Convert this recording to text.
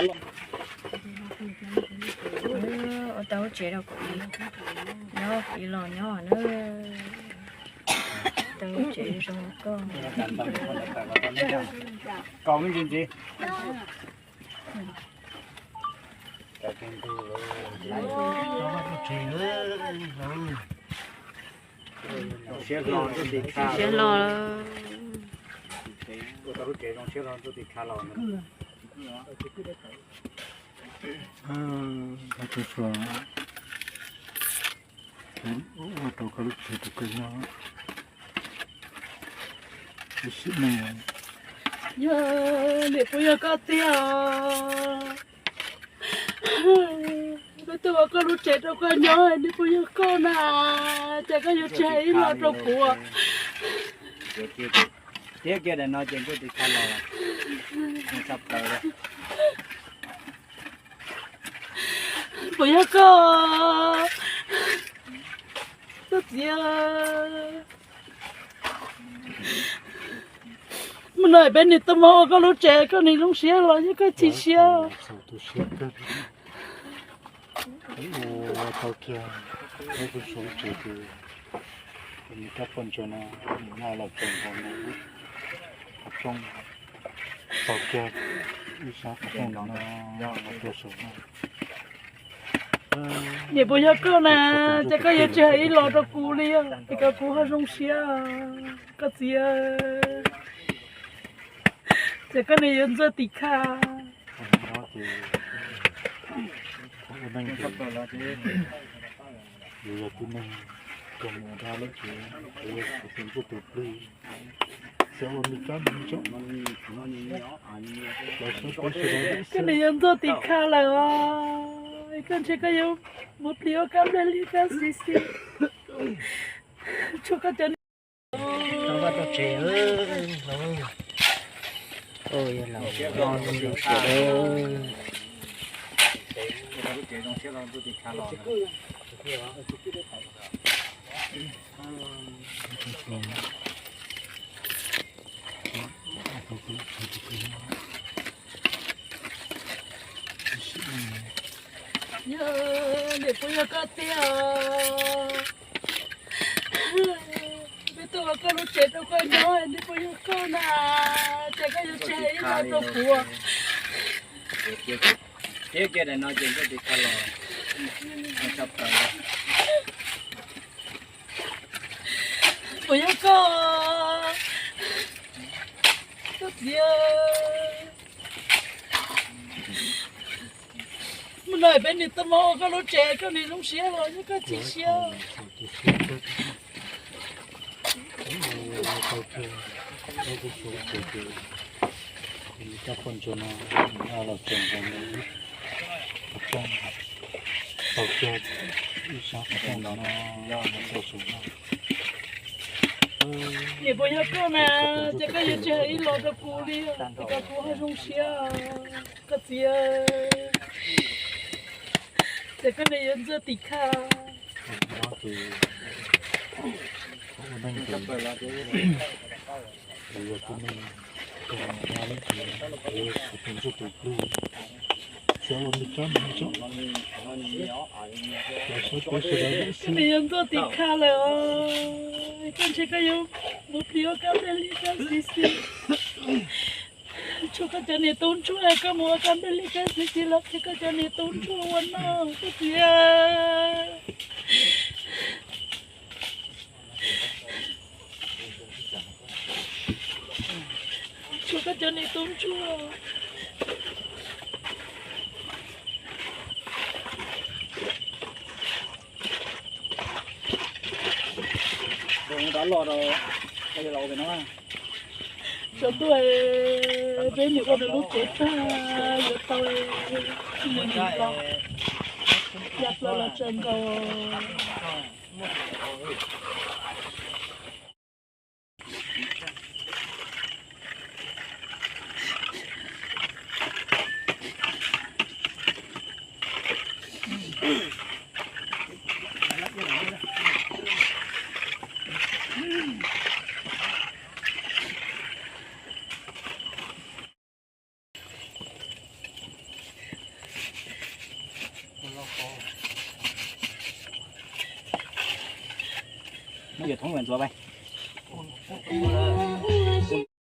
Ua tau lub tsev rau kuv, nyob kuv los nyob na. Tau lub tsev zoo koj. Kaus me ntsis ntxiv. Siab hlo, siab hlo. Ua tau lub tsev zoo siab hlo, ntuj tim khawv los. Ua rau koj lub tsev rau koj nyob. Ib sim neej. Yog, niam puas yog koj tiag os? Peb tuaj ua koj lub tsev rau koj nyob, niam puas yog koj na? Ces koj yuav tsis hais ib los rau kuv. Tiag kiag daim no ces ntuj tim khawv los. Puas yog koj, koj txiv? Mus no peb nim tuaj mus ua koj lub tsev, koj nim zoo siab los yog koj chim siab? Ua tau kiag lub tsev ces nws rab poj ntsuag no nws noj los txog nkaus no, qhov rooj tau kiag ib sab qhov rooj no no tua saum no. Niam puas yog koj na? Ces koj yuav tsis hais ib los rau kuv li, es kom kuv ho zoo siab, koj txiv. Ces koj nim yuav ntxuaj tim khawv. Yus yog tib neeg, koj mus ua dab lawm ces kuv yog kuv tus ntsuj tus plig, xav ua me kab me ntsoov los saib peb sawv daws. Koj nim yuav ntxuaj tim khawv lawm os, koj ntshe koj yuav mus plig ua kab nplej liab kab xis xis. Tshuav koj cov niam tau vaj tau tsev, yog laus no zoo li sawv daws. Yog, niam puas yog koj tiag os? Peb tuaj ua koj lub tsev rau koj nyob, niam puas yog koj na? Ces koj yuav tsis hais ib los rau kuv. Tiag kiag daim no ces ntuj tim khawv los. Puas yog koj, koj txiv? Mus no peb nim tuaj mus ua koj lub tsev, koj nim zoo siab los yog koj chim siab? Rab poj ntsuag no nws noj los txog nkaus no, qhov rooj tau kiag ib sab qhov rooj no no tua saum no. Niam puas yog koj na? Ces koj yuav tsis hais ib los rau kuv li, es kom kuv ho zoo siab, koj txiv. Ces koj nim yuav ntxuaj tim khawv. Koj nim yuav ntxuaj tim khawv lawm os, koj ntshe koj yuav mus plig ua kab nplej liab kab xis xis. Tshuav koj cov niam tub ntsuag, koj mus ua kab nplej liab kab xis xis los qhia koj cov niam tub ntsuag ua noj, koj txiv. Tshuav koj cov niam tub ntsuag. Tsaus ntuj, peb nim ua nws lub tsev tag, yuav tau nws nim los, ya plaws los tsaws nkaus. Muab cov thoob ntxuav pais.